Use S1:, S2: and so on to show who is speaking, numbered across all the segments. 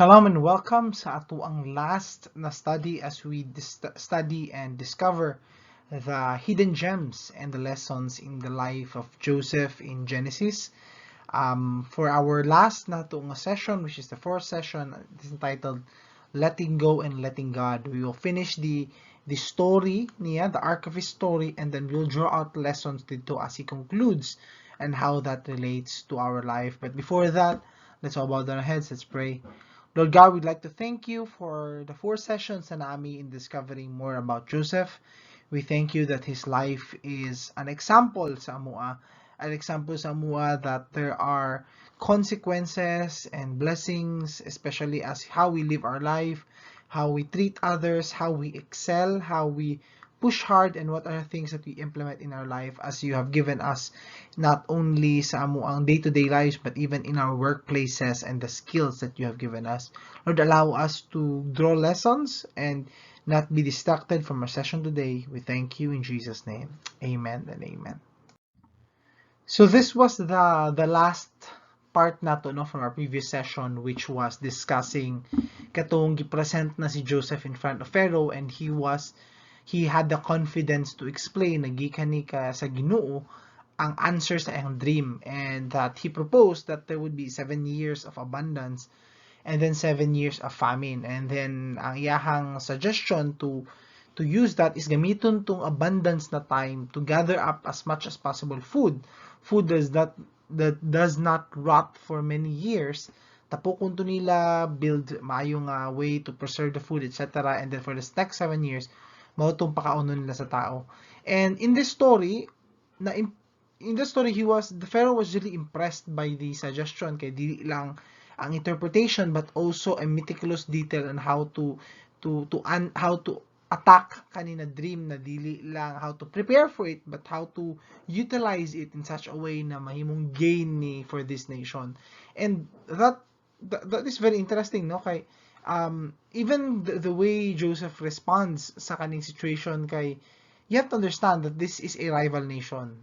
S1: Shalom and welcome sa ato ang last na study as we study and discover the hidden gems and the lessons in the life of Joseph in Genesis. For our last na nga session, which is the fourth session, it is entitled Letting Go and Letting God. We will finish the story niya, the arc of his story, and then we'll draw out lessons dito as he concludes and how that relates to our life. But before that, let's all bow down our heads. Let's pray. Lord God, we'd like to thank you for the 4 sessions na nami in discovering more about Joseph. We thank you that his life is an example sa amua, that there are consequences and blessings, especially as how we live our life, how we treat others, how we excel, how we push hard, and what are things that we implement in our life as you have given us, not only sa amuang day-to-day lives, but even in our workplaces and the skills that you have given us. Lord, allow us to draw lessons and not be distracted from our session today. We thank you in Jesus' name. Amen and amen. So this was the last part nato no from our previous session, which was discussing katong gipresent na si Joseph in front of Pharaoh, and he had the confidence to explain nagikan ni ka sa Ginoo ang answer sa iyang dream, and that he proposed that there would be 7 years of abundance and then 7 years of famine, and then ang iyahang suggestion to use that is gamiton tong abundance na time to gather up as much as possible food that does not rot for many years, tapokon to nila build maayong way to preserve the food, etc. And then for the next 7 years mao tong pakaunon nila sa tao. And in this story the Pharaoh was really impressed by the suggestion, kay dili lang ang interpretation but also a meticulous detail on how to attack kanina dream, na dili lang how to prepare for it but how to utilize it in such a way na mahimong gain ni for this nation. And that is very interesting, no, kay even the way Joseph responds sa kaning situation, kay you have to understand that this is a rival nation,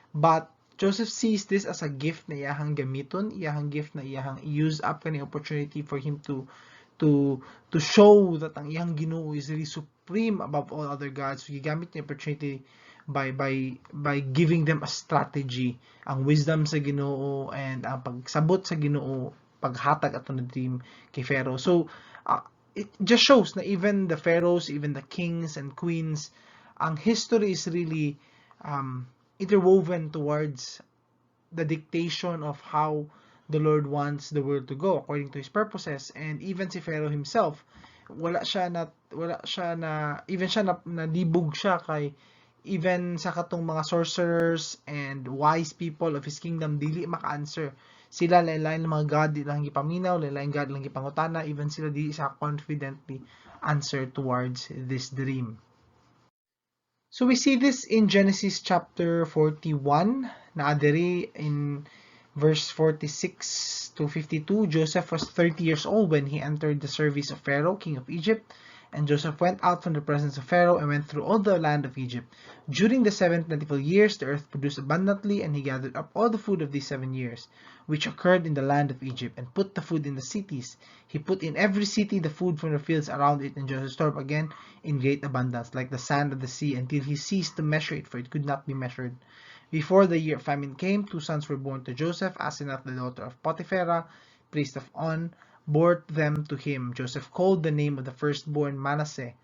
S1: but Joseph sees this as a gift na iyahang gamiton, iyahang gift na iyahang use up kaning opportunity for him to show that ang iyang Ginoo is really supreme above all other gods. So gigamit niya opportunity by giving them a strategy, ang wisdom sa Ginoo and ang pagsabot sa Ginoo, paghatag ato na dream kay Pharaoh. So it just shows na even the pharaohs, even the kings and queens, ang history is really interwoven towards the dictation of how the Lord wants the world to go according to his purposes. And even si Pharaoh himself, nadibog siya kay even sa katong mga sorcerers and wise people of his kingdom dili maka-answer. Sila lain-lain mga god di lang gipaminaw, lain-lain god lang gipangutana, even sila dili sa confidently answer towards this dream. So we see this in Genesis chapter 41, na adiri in verse 46 to 52. Joseph was 30 years old when he entered the service of Pharaoh, king of Egypt. And Joseph went out from the presence of Pharaoh and went through all the land of Egypt. During the 7 plentiful years, the earth produced abundantly, and he gathered up all the food of these 7 years, which occurred in the land of Egypt, and put the food in the cities. He put in every city the food from the fields around it, and Joseph stored up again in great abundance, like the sand of the sea, until he ceased to measure it, for it could not be measured. Before the year of famine came, 2 sons were born to Joseph. Asenath, the daughter of Potiphera, priest of On, bore them to him. Joseph called the name of the firstborn Manasseh,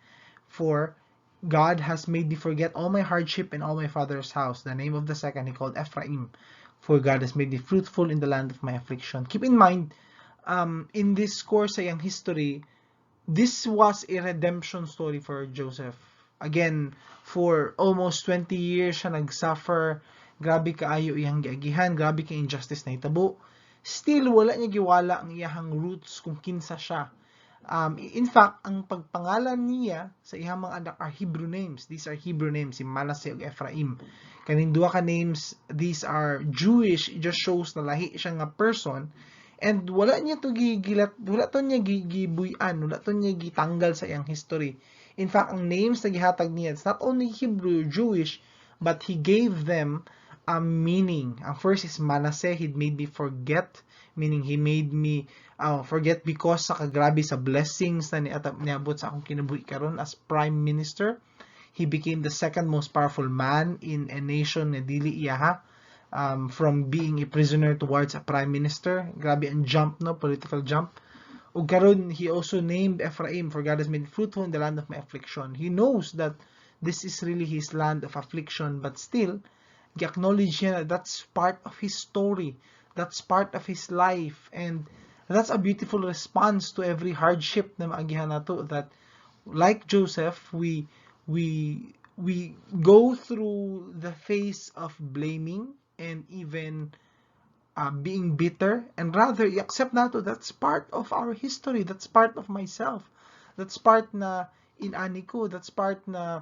S1: for God has made me forget all my hardship and all my father's house. The name of the second he called Ephraim, for God has made me fruitful in the land of my affliction. Keep in mind, in this course ay ang history, this was a redemption story for Joseph. Again, for almost 20 years siya nagsuffer, grabe kaayo iyang giagihan, grabe kay injustice na hitabo. Still, wala niya giwala ang iyahang roots kung kinsa siya. In fact, ang pagpangalan niya sa iyang mga anak are Hebrew names. These are Hebrew names, si Manasseh ug Ephraim. Kaning duha ka names, these are Jewish. It just shows na lahi siya nga person. And wala niya to wala to niya gibuyan, wala to niya gitanggal sa iyang history. In fact, ang names na gihatag niya, it's not only Hebrew, Jewish, but he gave them a meaning. Ang first is Manasseh, he made me forget, meaning he made me forget because sa kagrabe sa blessings na niabot sa akong kinabuhi karon as Prime Minister. He became the second most powerful man in a nation na dili iyaha, from being a prisoner towards a Prime Minister. Grabe ang jump, no? Political jump. Ug karon, he also named Ephraim, for God has made fruitful in the land of my affliction. He knows that this is really his land of affliction, but still, gi-acknowledge niya that that's part of his story. That's part of his life. And that's a beautiful response to every hardship na maagihan nato, that like Joseph, we go through the phase of blaming and even being bitter, and rather i-accept nato that's part of our history, that's part of myself, that's part na inani ko, that's part na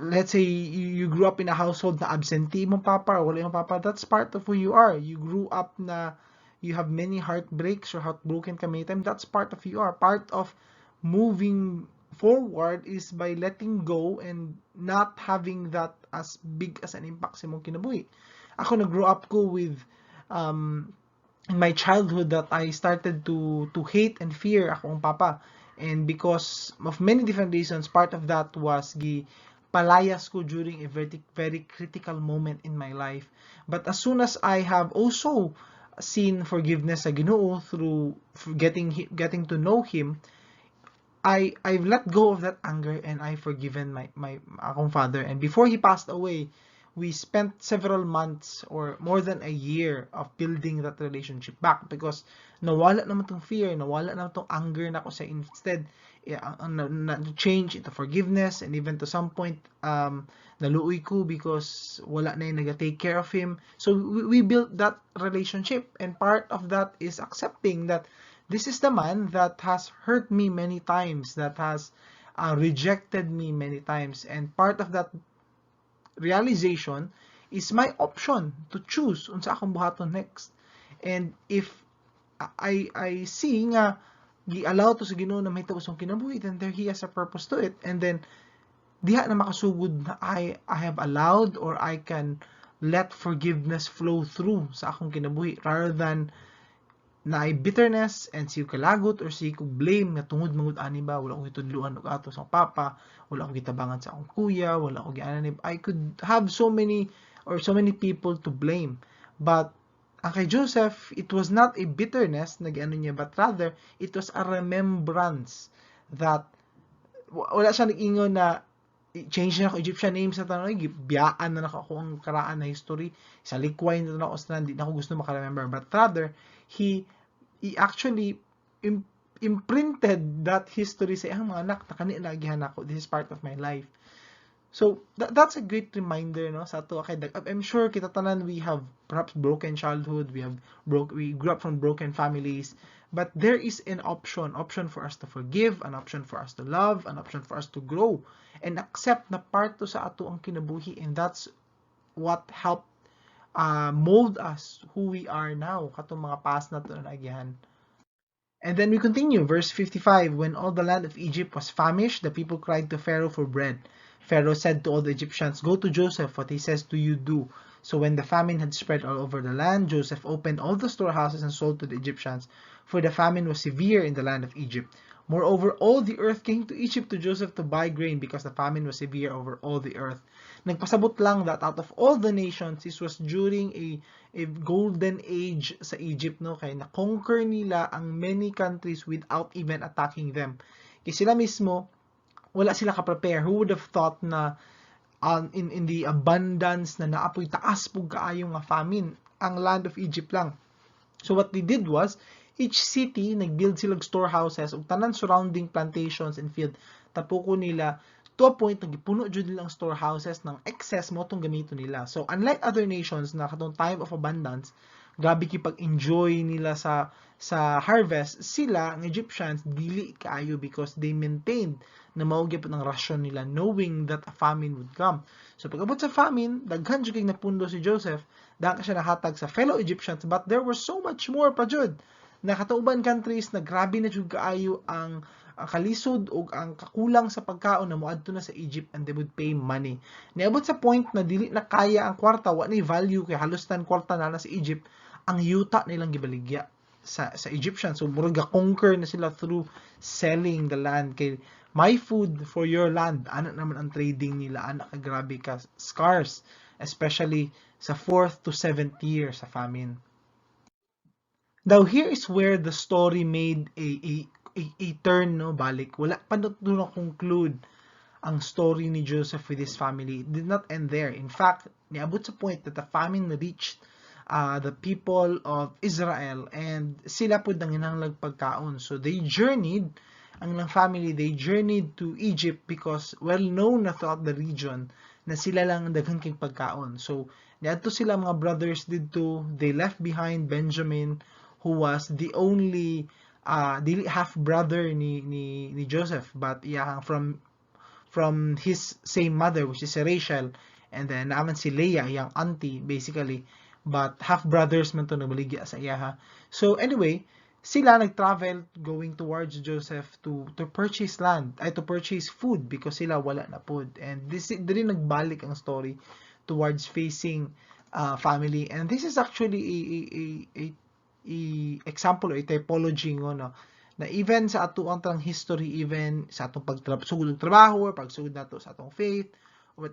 S1: let's say you grew up in a household na absentee mong papa or wala mong papa, that's part of who you are. You grew up na you have many heartbreaks or heartbroken ka many times, that's part of who you are. Part of moving forward is by letting go and not having that as big as an impact sa mong kinabuhi. Ako nag-grow up ko with in my childhood that I started to hate and fear akong papa, and because of many different reasons, part of that was palayas ko during a very very critical moment in my life. But as soon as I have also seen forgiveness sa Ginoo through getting to know him, I've let go of that anger and I've forgiven my akong father. And before he passed away, we spent several months or more than a year of building that relationship back, because nawala naman tong fear, nawala naman tong anger na ko sa. Instead, change into forgiveness, and even to some point naluoy ko because wala na yung nag-take care of him. So we built that relationship, and part of that is accepting that this is the man that has hurt me many times, that has rejected me many times, and part of that realization is my option to choose unsa akong buhaton next. And if I see nga gi-allow to sa Ginoo na mahitabo sa kinabuhi, then there he has a purpose to it, and then diha na makasugod na I have allowed, or I can let forgiveness flow through sa akong kinabuhi, rather than na ay bitterness and si kalagot or si blame nga tungod mangud ani ba wala ko gitudluan og ato sa papa, wala ko gitabangan sa akong kuya, wala ko giananib. I could have so many people to blame. But ang kay Joseph, it was not a bitterness na giano niya, but rather it was a remembrance that wala siya nag-ingon na change na ako Egyptian name sa tanong, biyaan na ako ang karaan na history, sa likway na ako sa hindi na ako gusto maka-remember, but rather he actually imprinted that history sa iyang mga anak, na kani nagihan ako, this is part of my life. So that's a great reminder, no, sa ato. Okay, I'm sure kita tanan we have perhaps broken childhood, we grew up from broken families, but there is an option for us to forgive, an option for us to love, an option for us to grow and accept na part to sa ato ang kinabuhi, and that's what helped mold us who we are now, katong mga past na to na nagihan. And then we continue, verse 55. When all the land of Egypt was famished, the people cried to Pharaoh for bread. Pharaoh said to all the Egyptians, "Go to Joseph, what he says to you do." So when the famine had spread all over the land, Joseph opened all the storehouses and sold to the Egyptians, for the famine was severe in the land of Egypt. Moreover, all the earth came to Egypt to Joseph to buy grain, because the famine was severe over all the earth. Nagpasabot lang that out of all the nations, this was during a golden age sa Egypt, no? Kaya na-conquer nila ang many countries without even attacking them. Kaya sila mismo, wala sila ka-prepare. Who would have thought na in the abundance na naapoy taas pug kaayo nga famine ang land of Egypt lang. So what they did was, each city nagbuild sila storehouses ug tanan surrounding plantations and field, tapuko nila to a point nagipuno jud nila ang storehouses ng excess mo tong gamito nila. So unlike other nations na katong time of abundance, grabe kipag-enjoy nila sa harvest, sila ang Egyptians dili kaayo, because they maintained na maugyap ng rasyon nila, knowing that a famine would come. So pag-abot sa famine, daghan jud kay napundo si Joseph, daghan siya nahatag sa fellow Egyptians, but there was so much more pa jud na katauban countries na grabe na jud kaayo ang kalisod o ang kakulang sa pagkaon na moadto na sa Egypt, and they would pay money. Niabot sa point na dili na kaya ang kwarta, wa ni value, kay halos tan kwarta na sa Egypt, ang yuta nilang gibaligya. sa Egyptian. So murag conquer na sila through selling the land. Kay my food for your land, ana naman ang trading nila, ana ka grabe ka scarce, especially sa 4th to 7th year sa famine. Now here is where the story made a turn, no, balik. Wala pa na conclude ang story ni Joseph with his family. It did not end there. In fact, niabot sa point that the famine reached the people of Israel, and sila po nanginahanglag pagkaon. So they journeyed, ang family, they journeyed to Egypt because well known na throughout the region na sila lang daghan kay pagkaon. So niadto sila mga brothers didto, they left behind Benjamin, who was the only half brother ni Joseph, but iyang from his same mother, which is Rachel, and then naman si Leah, yung auntie, basically, but half-brothers man to nabaligya sa iyaha. So anyway, sila nag-travel going towards Joseph to purchase land, to purchase food because sila wala na food. And this dili nagbalik ang story towards facing family. And this is actually a example or a typology no, na even sa ato ang history, even sa atong pagsugod ng trabaho or pagsugod nato sa atong faith, or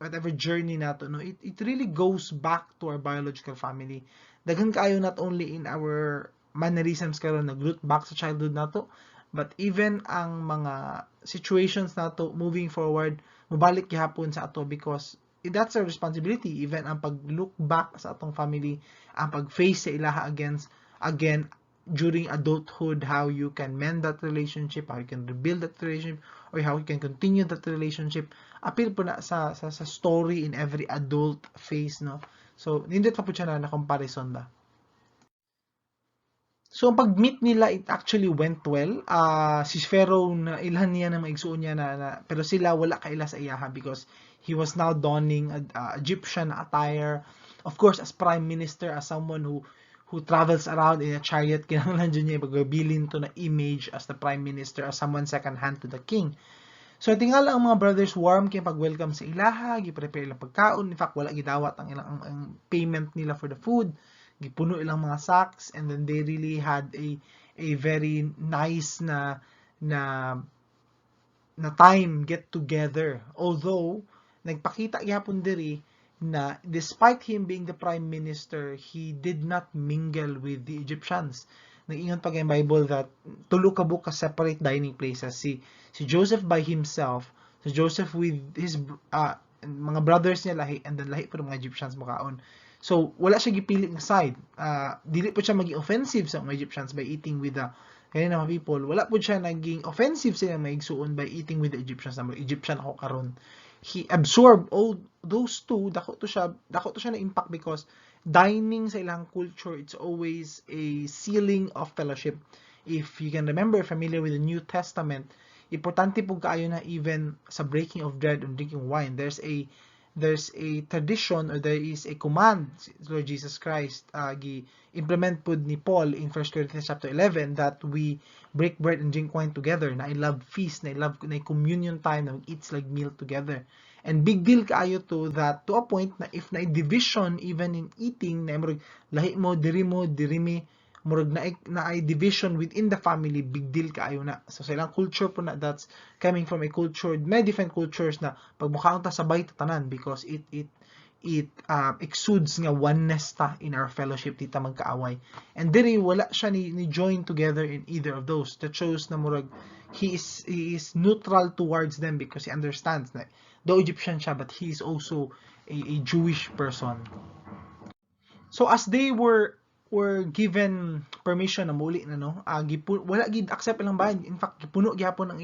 S1: whatever journey nato, no, it really goes back to our biological family. Daghan kaayo not only in our mannerisms karon nag-root back sa childhood nato, but even ang mga situations nato moving forward mobalik gihapon sa ato because that's our responsibility. Even ang pag-look back sa atong family, ang pag-face sa ilaha again during adulthood, how you can mend that relationship, how you can rebuild that relationship, or how you can continue that relationship. Appeal po na sa story in every adult phase, no? So, nindot pa po siya na comparison ba? So, ang pag-meet nila, it actually went well. Si Pharaoh, na ilhan niya na maigsuon niya pero sila wala kaila sa iyaha because he was now donning Egyptian attire. Of course, as prime minister, as someone who travels around in a chariot, kinahanglan dyan niya pagbilin to na image as the prime minister, as someone second hand to the king. So tingala ang mga brothers warm kay pag-welcome sa ilaha, gi-prepare ilang pagkaon. In fact, wala gidawat ang ilang ang payment nila for the food. Gipuno ilang mga sacks, and then they really had a very nice na time get together. Although nagpakita gyapon diri na despite him being the prime minister, he did not mingle with the Egyptians. Nag-ingon pa yung Bible that tulo ka buka separate dining places. Si Joseph by himself, si Joseph with his mga brothers niya lahi, and then lahi pa mga Egyptians makaon. So wala siya gipili ng side. Dili po siya maging offensive sa mga Egyptians by eating with the kanina mga people. Wala po siya naging offensive sila maigsuon by eating with the Egyptians. Na Egyptian ako karon. He absorbed all those two. Dako to siya na impact because dining sa ilang culture, it's always a sealing of fellowship. If you can remember, familiar with the New Testament, importante po kaayo na even sa breaking of bread and drinking wine, there's a tradition, or there is a command Lord Jesus Christ gi-implement po ni Paul in 1 Corinthians chapter 11 that we break bread and drink wine together, na I love feast, na I love na communion time, na eats like meal together. And big deal kaayo to that, to a point na if na division even in eating, na murag lahi mo diri mi, murag na ay division within the family, big deal kaayo na. So sa ilang culture po na, that's coming from a culture, may different cultures na pagmukhaon ta sabay tanan because it exudes nga oneness ta in our fellowship, dita magkaaway. And diri wala siya ni join together in either of those. That shows na murag he is neutral towards them because he understands na though Egyptian siya, but he is also a Jewish person. So as they were given permission na muli na, no, wala gid accept ilang bayan. In fact, gipuno gyapon ang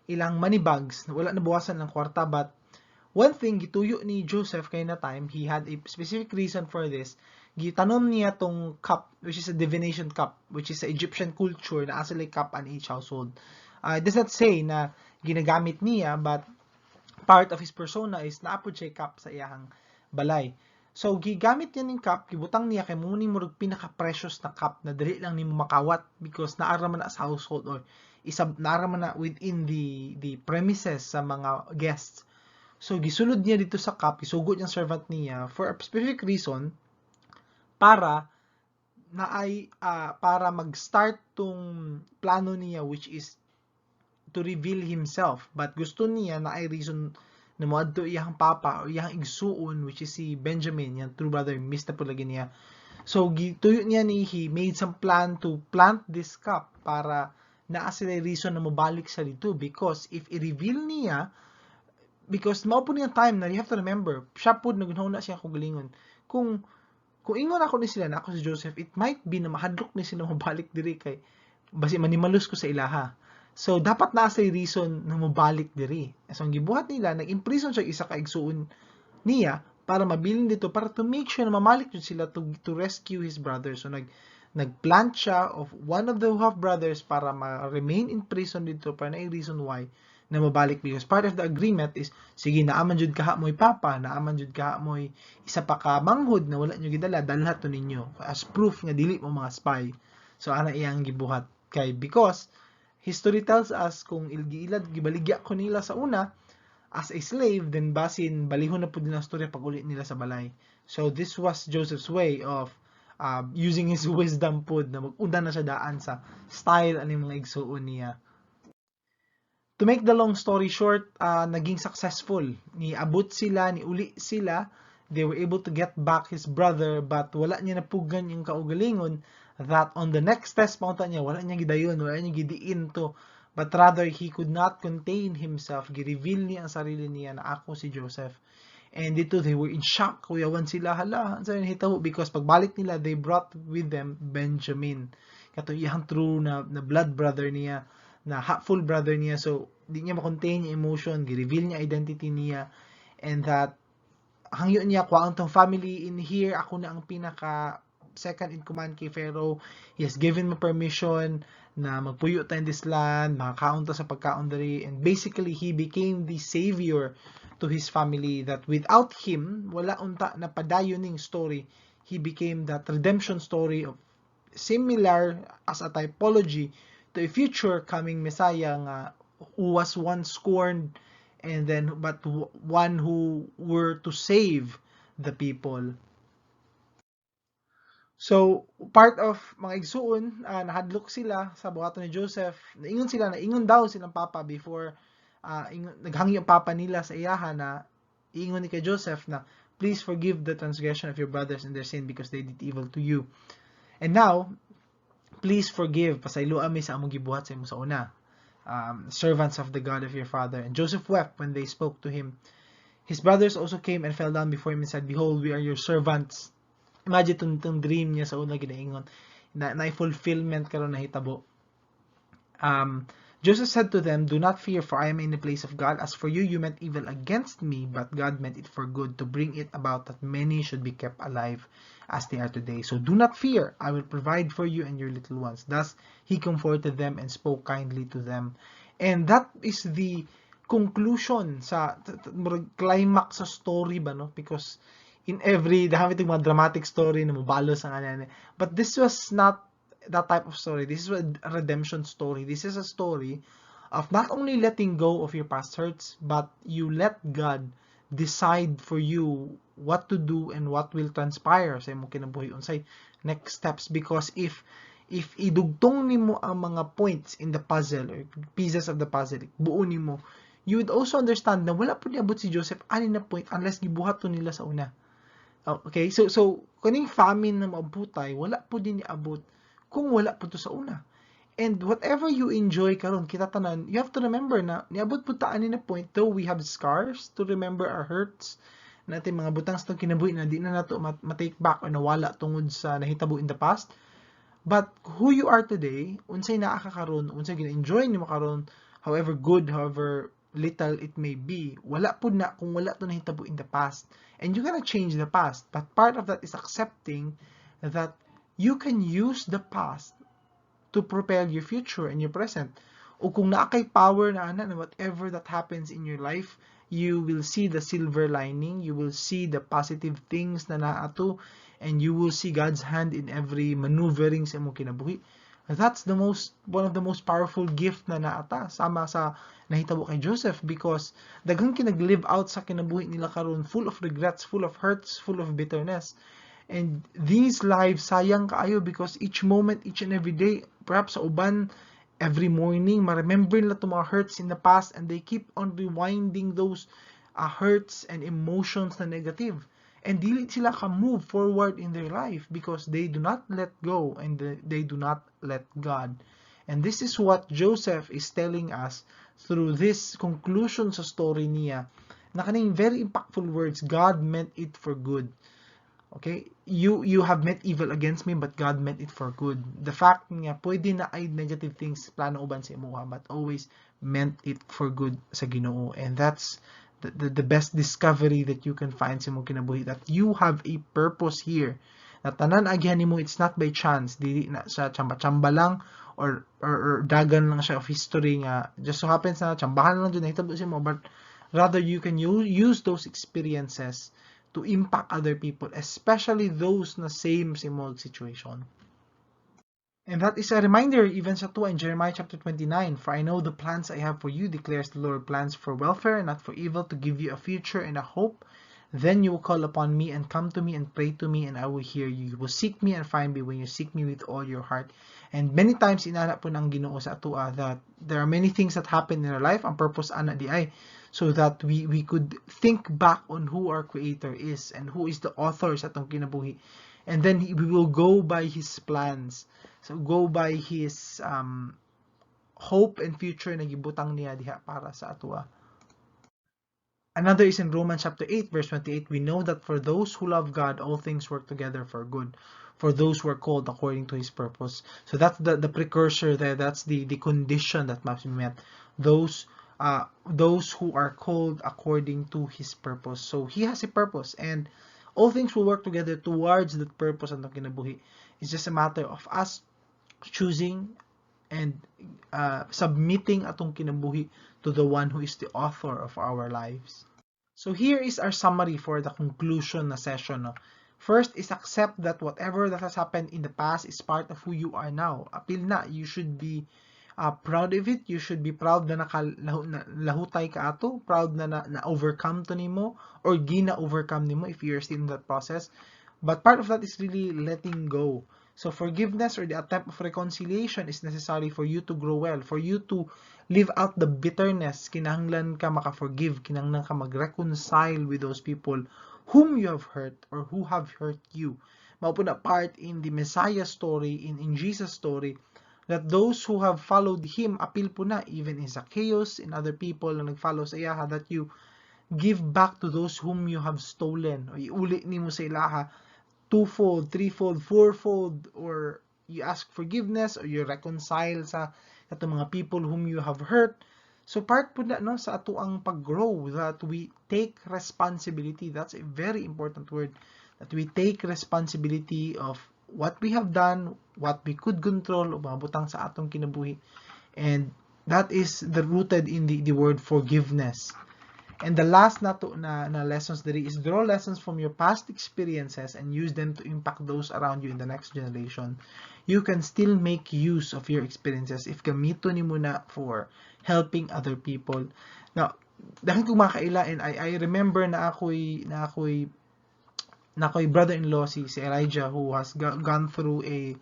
S1: ilang money bags, wala na bawasan ng kwarta. But one thing gituyo ni Joseph kay na time, he had a specific reason for this. Gitanom niya tong cup, which is a divination cup, which is sa Egyptian culture na asa like cup on each household. It does not say na ginagamit niya, but part of his persona is naapod siya cup sa iyang balay. So gigamit niya ning cup, gibutang niya kay muni murag pinaka-precious na cup na dili lang nimo makawat because naara man na sa household or naara man na within the premises sa mga guests. So gisulod niya dito sa cup, isugod yung servant niya for a specific reason, para na ay para mag-start tong plano niya, which is to reveal himself. But gusto niya na ay reason na moadto iyang papa o iyang igsuon, which is si Benjamin, yung true brother, miss na po lagi niya. So gituyo niya ni he made some plan to plant this cup para naa sila reason na mabalik sa dito, because if i-reveal niya, because mao po niya time na you have to remember, siya po nagunahon na siya kung galingon. Kung ingon ako ni sila na ako si Joseph, it might be na mahadlok ni sila mabalik diri kay basi manimalus ko sa ilaha. So dapat naa say reason na mabalik diri. So ang gibuhat nila, nag-imprison siya isa ka igsuon niya para mabilin dito, para to make sure na mamalik yun sila to rescue his brother. So nagplant siya of one of the half brothers para ma-remain in prison dito, para na reason why na mabalik, because part of the agreement is sige naaman jud kaha moy papa, naaman jud kaha moy isa pa ka manghud na wala nyo gidala, dalhat to ninyo as proof nga dili mo mga spy. So ana iyang gibuhat kay, because history tells us kung ilgiilad gibaligya ko nila sa una as a slave, then basin balihon na pud na storya pag uli nila sa balay. So this was Joseph's way of using his wisdom pud na mag-unda na siya daan sa style ani mga igsuon niya. To make the long story short, naging successful. Niabot sila, niuli sila. They were able to get back his brother, but wala niya napugan yung kaugalingon that on the next test mountain niya, wala niya gidayon, wala niya gidiin to. But rather, he could not contain himself. Gi-reveal niya ang sarili niya na ako si Joseph. And dito, they were in shock. Kuyawan sila, hala, sa hitabo, because pagbalik nila, they brought with them Benjamin. Kato iyang true na blood brother niya, na full brother niya. So di niya ma-contain yung emotion, gi-reveal niya identity niya, and that hangyo niya kuha ang family in here, ako na ang pinaka second in command kay Pharaoh. He has given me permission na magpuyo tayo in this land, makakaon ta sa pagkaon diri, and basically he became the savior to his family, that without him wala unta na padayoning story. He became that redemption story of similar as a typology to a future coming Messiah nga who was once scorned, and then but one who were to save the people. So part of mga igsuon, nahadlok sila sa buhaton ni Joseph. Naingon daw silang papa before naghangi ang papa nila sa iyaha na ingon ni kay Joseph na please forgive the transgression of your brothers and their sin because they did evil to you. And now please forgive, pasayloa mi sa among gibuhat sa imo sa una. Servants of the God of your father. And Joseph wept when they spoke to him. His brothers also came and fell down before him and said, behold, we are your servants. Imagine itong dream niya sa una ginaingon na fulfillment karon nahitabo. Joseph said to them, do not fear, for I am in the place of God. As for you, you meant evil against me, but God meant it for good, to bring it about that many should be kept alive as they are today. So do not fear, I will provide for you and your little ones. Thus he comforted them and spoke kindly to them. And that is the conclusion sa climax sa story ba, no? Because in every dami itong mga dramatic story na mabalos ang ano, but this was not that type of story. This is a redemption story. This is a story of not only letting go of your past hurts, but you let God decide for you what to do and what will transpire sa imong kinabuhi unsay next steps. Because if idugtong nimo ang mga points in the puzzle or pieces of the puzzle, buo nimo, you would also understand na wala po niabot si Joseph ani na point unless gibuhat to nila sa una. Okay, so kuning famine na maabutay, wala po din niabot kung wala po to sa una. And whatever you enjoy karon kita tanan, you have to remember na niabot po ta ani na point, though we have scars to remember our hurts, natin mga butang sa kinabuhi na di na nato ma-take back or nawala tungod sa nahitabo in the past. But who you are today, unsay naa ka karon, unsay gina-enjoy nimo karon, however good, however little it may be, wala po na kung wala to nahitabo in the past. And you cannot change the past, but part of that is accepting that you can use the past to prepare your future and your present. O kung naakay power na ana, whatever that happens in your life, you will see the silver lining, you will see the positive things na naato, and you will see God's hand in every maneuvering sa imong kinabuhi. That's one of the most powerful gift na naata sama sa nahitabo kay Joseph, because daghang kinag-live out sa kinabuhi nila karon full of regrets, full of hurts, full of bitterness. And these lives, sayang kaayo because each moment, each and every day, perhaps sa uban, every morning, ma-remember nila itong mga hurts in the past and they keep on rewinding those hurts and emotions na negative. And dili sila ka-move forward in their life because they do not let go and they do not let God. And this is what Joseph is telling us through this conclusion sa story niya, na kaning very impactful words, God meant it for good. Okay? You have meant evil against me, but God meant it for good. The fact nga, pwede na ay negative things plano uban sa imuha, but always meant it for good sa Ginoo. And that's the best discovery that you can find sa imong kinabuhi, that you have a purpose here. Na tanan agyan nimo, it's not by chance, dili na sa chamba-chamba lang or dagan lang siya of history nga just so happens na chambahan lang dyan nahitabo si mo, but rather you can use those experiences to impact other people, especially those na same old situation. And that is a reminder even sa 2 in Jeremiah chapter 29, for I know the plans I have for you, declares the Lord, plans for welfare and not for evil, to give you a future and a hope. Then you will call upon me and come to me and pray to me, and I will hear you. You will seek me and find me when you seek me with all your heart. And many times inana po ng Ginoo sa atua that there are many things that happen in our life. Ang purpose ana di ay so that we could think back on who our Creator is and who is the author sa atong kinabuhi. And then we will go by His plans. So go by His hope and future na gibutang niya diha para sa atua. Another is in Romans chapter 8, verse 28. We know that for those who love God, all things work together for good, for those who are called according to His purpose. So that's the precursor there. That's the condition that must be met. Those who are called according to His purpose. So He has a purpose, and all things will work together towards that purpose and kinabuhi. It's just a matter of us choosing and submitting atong kinabuhi to the one who is the author of our lives. So here is our summary for the conclusion na session. No? First is accept that whatever that has happened in the past is part of who you are now. Apil na, you should be proud of it. You should be proud na nakalahutay ka ato, proud na overcome to nimo or gina overcome nimo if you're still in that process. But part of that is really letting go. So forgiveness or the attempt of reconciliation is necessary for you to grow well, for you to live out the bitterness. Kinahanglan ka maka-forgive, kinahanglan ka mag-reconcile with those people whom you have hurt or who have hurt you. Mao po na part in the Messiah story, in Jesus story, that those who have followed Him, apil po na, even in Zacchaeus, in other people na nag-follow sa iya, that you give back to those whom you have stolen. O iuli nimo sa ilaha, twofold, threefold, fourfold, or you ask forgiveness or you reconcile sa katong mga people whom you have hurt. So part po na no sa ato ang pag-grow, that we take responsibility. That's a very important word, that we take responsibility of what we have done, what we could control, o mabutang sa atong kinabuhi. And that is rooted in the word forgiveness. And the last na lessons diri is draw lessons from your past experiences and use them to impact those around you in the next generation. You can still make use of your experiences if gamito nimo na for helping other people. Now, dahil kong makaila, and I remember na ako'y brother-in-law si Elijah, who has gone through a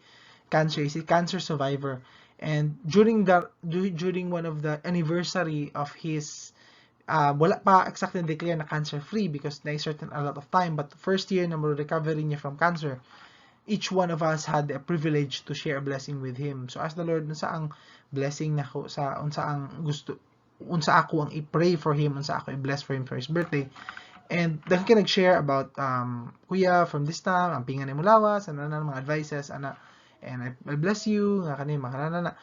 S1: cancer. He's a cancer survivor. And during one of the anniversary of his wala pa exactly declare na cancer-free because na certain a lot of time, but first year na recovery niya from cancer, each one of us had a privilege to share a blessing with him. So as the Lord, unsa ang blessing na ko sa unsa ang gusto, unsa ako ang i-pray for him, unsa ako i-bless for him for his birthday. And dahil ka nag-share about kuya, from this time ang pingan mo lawas, ano na mga advices ana, and I bless you nga kani makanana.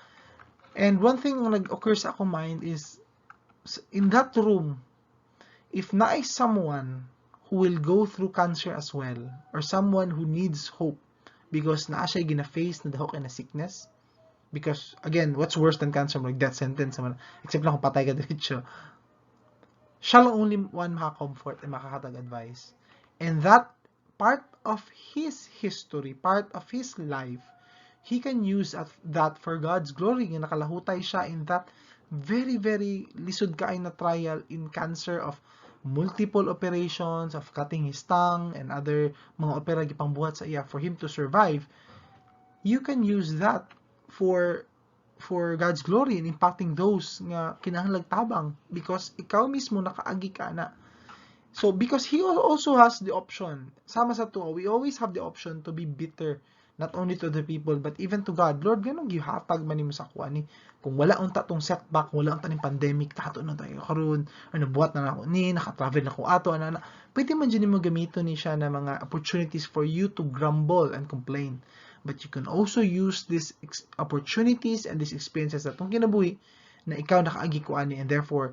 S1: And one thing na nag-occur sa ako mind is, in that room, if na is someone who will go through cancer as well, or someone who needs hope because na siya gina-face na dahok na sickness, because again, what's worse than cancer, like death sentence, except lang kung patay ka diretso, siya lang only one maka-comfort and makakatag advice. And that part of his history, part of his life, he can use that for God's glory. Nakalahutay siya in that very, very lisod kaay na trial in cancer of multiple operations of cutting his tongue and other mga opera gipang buhat sa iya for him to survive, you can use that for God's glory and impacting those nga kinahanglan tabang because ikaw mismo nakaagi ka na. So because he also has the option, sama sa to, we always have the option to be bitter not only to the people but even to God. Lord, ganun gihatag man nimo sa kuan ni. Kung wala unta tong setback, wala unta ning pandemic, tato na tayo karon, ano buhat na ako ni, naka-travel na ko ato ana. Pwede man jud nimo gamiton ni siya na mga opportunities for you to grumble and complain. But you can also use these opportunities and these experiences atong kinabuhi na ikaw nakaagi kuan ni, and therefore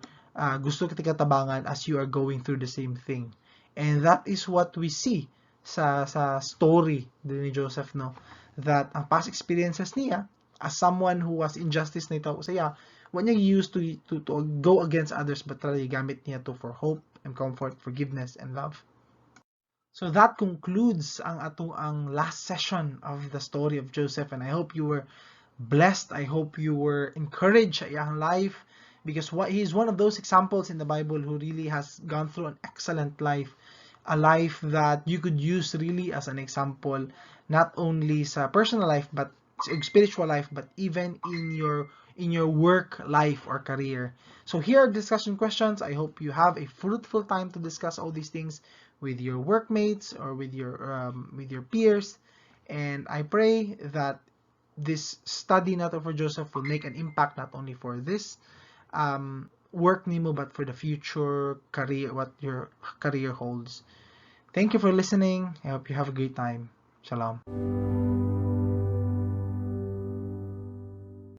S1: gusto kita katabangan as you are going through the same thing. And that is what we see sa story ni Joseph, no, that ang past experiences niya as someone who was injustice na ito sa iya, what niya used to go against others, but talaga gamit niya to for hope and comfort, forgiveness and love. So that concludes ang last session of the story of Joseph, and I hope you were blessed. I hope you were encouraged sa iyang life, because he is one of those examples in the Bible who really has gone through an excellent life, a life that you could use really as an example, not only sa personal life but spiritual life, but even in your work life or career. So here are discussion questions. I hope you have a fruitful time to discuss all these things with your workmates or with your peers, and I pray that this study nato for Joseph will make an impact not only for this work nimo but for the future career, what your career holds. Thank you for listening. I hope you have a great time. Shalom.